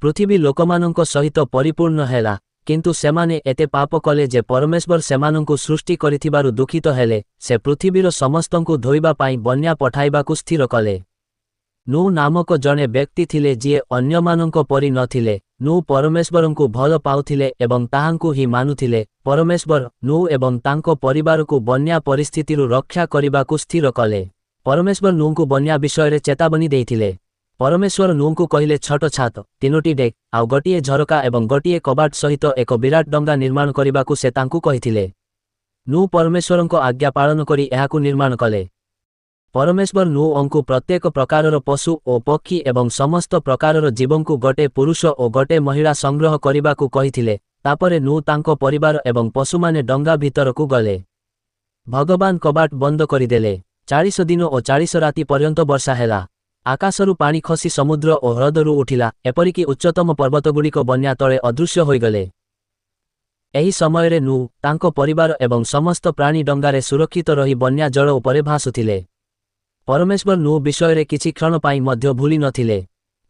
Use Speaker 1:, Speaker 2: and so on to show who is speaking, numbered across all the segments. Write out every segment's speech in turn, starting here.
Speaker 1: ପୃଥିବୀ ଲୋକମାନଙ୍କ ସହିତ ପରିପୂର୍ଣ୍ଣ ହେଲା, କିନ୍ତୁ ସେମାନେ ଏତେ ପାପ କଲେ ଯେ ପରମେଶ୍ୱର ସେମାନଙ୍କୁ ସୃଷ୍ଟି କରିଥିବାରୁ ଦୁଃଖିତ ହେଲେ। ସେ ପୃଥିବୀର ସମସ୍ତଙ୍କୁ ଧୋଇବା ପାଇଁ ବନ୍ୟା ପଠାଇବାକୁ ସ୍ଥିର କଲେ। ନୂ ନାମକ ଜଣେ ବ୍ୟକ୍ତି ଥିଲେ ଯିଏ ଅନ୍ୟମାନଙ୍କ ପରି ନଥିଲେ। ନୂ ପରମେଶ୍ୱରଙ୍କୁ ଭଲ ପାଉଥିଲେ ଏବଂ ତାହାଙ୍କୁ ହିଁ ମାନୁଥିଲେ। ପରମେଶ୍ୱର ନୂ ଏବଂ ତାଙ୍କ ପରିବାରକୁ ବନ୍ୟା ପରିସ୍ଥିତିରୁ ରକ୍ଷା କରିବାକୁ ସ୍ଥିର କଲେ। ପରମେଶ୍ୱର ନୂଙ୍କୁ ବନ୍ୟା ବିଷୟରେ ଚେତାବନୀ ଦେଇଥିଲେ। ପରମେଶ୍ୱର ନୂଙ୍କୁ କହିଲେ ଛୋଟ ଛାତ, ତିନୋଟି ଡେକ୍, ଆଉ ଗୋଟିଏ ଝରକା ଏବଂ ଗୋଟିଏ କବାଟ ସହିତ ଏକ ବିରାଟ ଡଙ୍ଗା ନିର୍ମାଣ କରିବାକୁ ସେ ତାଙ୍କୁ କହିଥିଲେ। ନୂ ପରମେଶ୍ୱରଙ୍କ ଆଜ୍ଞା ପାଳନ କରି ଏହାକୁ ନିର୍ମାଣ କଲେ। ପରମେଶ୍ୱର ନୂଅଙ୍କୁ ପ୍ରତ୍ୟେକ ପ୍ରକାରର ପଶୁ ଓ ପକ୍ଷୀ ଏବଂ ସମସ୍ତ ପ୍ରକାରର ଜୀବଙ୍କୁ ଗୋଟେ ପୁରୁଷ ଓ ଗୋଟେ ମହିଳା ସଂଗ୍ରହ କରିବାକୁ କହିଥିଲେ। ତାପରେ ନୂ, ତାଙ୍କ ପରିବାର ଏବଂ ପଶୁମାନେ ଡଙ୍ଗା ଭିତରକୁ ଗଲେ। ଭଗବାନ କବାଟ ବନ୍ଦ କରିଦେଲେ। 40 ଦିନ ଓ 40 ରାତି ପର୍ଯ୍ୟନ୍ତ ବର୍ଷା ହେଲା। ଆକାଶରୁ ପାଣି ଖସି ସମୁଦ୍ର ଓ ହ୍ରଦରୁ ଉଠିଲା, ଏପରିକି ଉଚ୍ଚତମ ପର୍ବତଗୁଡ଼ିକ ବନ୍ୟା ତଳେ ଅଦୃଶ୍ୟ ହୋଇଗଲେ। ଏହି ସମୟରେ ନୂ, ତାଙ୍କ ପରିବାର ଏବଂ ସମସ୍ତ ପ୍ରାଣୀ ଡଙ୍ଗାରେ ସୁରକ୍ଷିତ ରହି ବନ୍ୟା ଜଳ ଉପରେ ଭାସୁଥିଲେ। ପରମେଶ୍ୱର ନୂ ବିଷୟରେ କିଛି କ୍ଷଣ ପାଇଁ ମଧ୍ୟ ଭୁଲି ନଥିଲେ।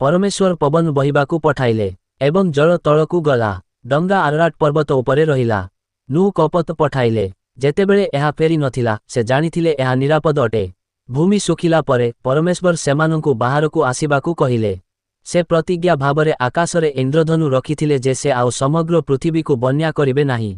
Speaker 1: ପରମେଶ୍ୱର ପବନ ବହିବାକୁ ପଠାଇଲେ ଏବଂ ଜଳ ତଳକୁ ଗଲା। ଡଙ୍ଗା ଆରରାଟ ପର୍ବତ ଉପରେ ରହିଲା। ନୂ କପତ ପଠାଇଲେ। ଯେତେବେଳେ ଏହା ଫେରି ନଥିଲା, ସେ ଜାଣିଥିଲେ ଏହା ନିରାପଦ ଅଟେ। ଭୂମି ଶୁଖିଲା ପରେ ପରମେଶ୍ୱର ସେମାନଙ୍କୁ ବାହାରକୁ ଆସିବାକୁ କହିଲେ। ସେ ପ୍ରତିଜ୍ଞା ଭାବରେ ଆକାଶରେ ଇନ୍ଦ୍ରଧନୁ ରଖିଥିଲେ ଯେ ସେ ଆଉ ସମଗ୍ର ପୃଥିବୀକୁ ବନ୍ୟା କରିବେ ନାହିଁ।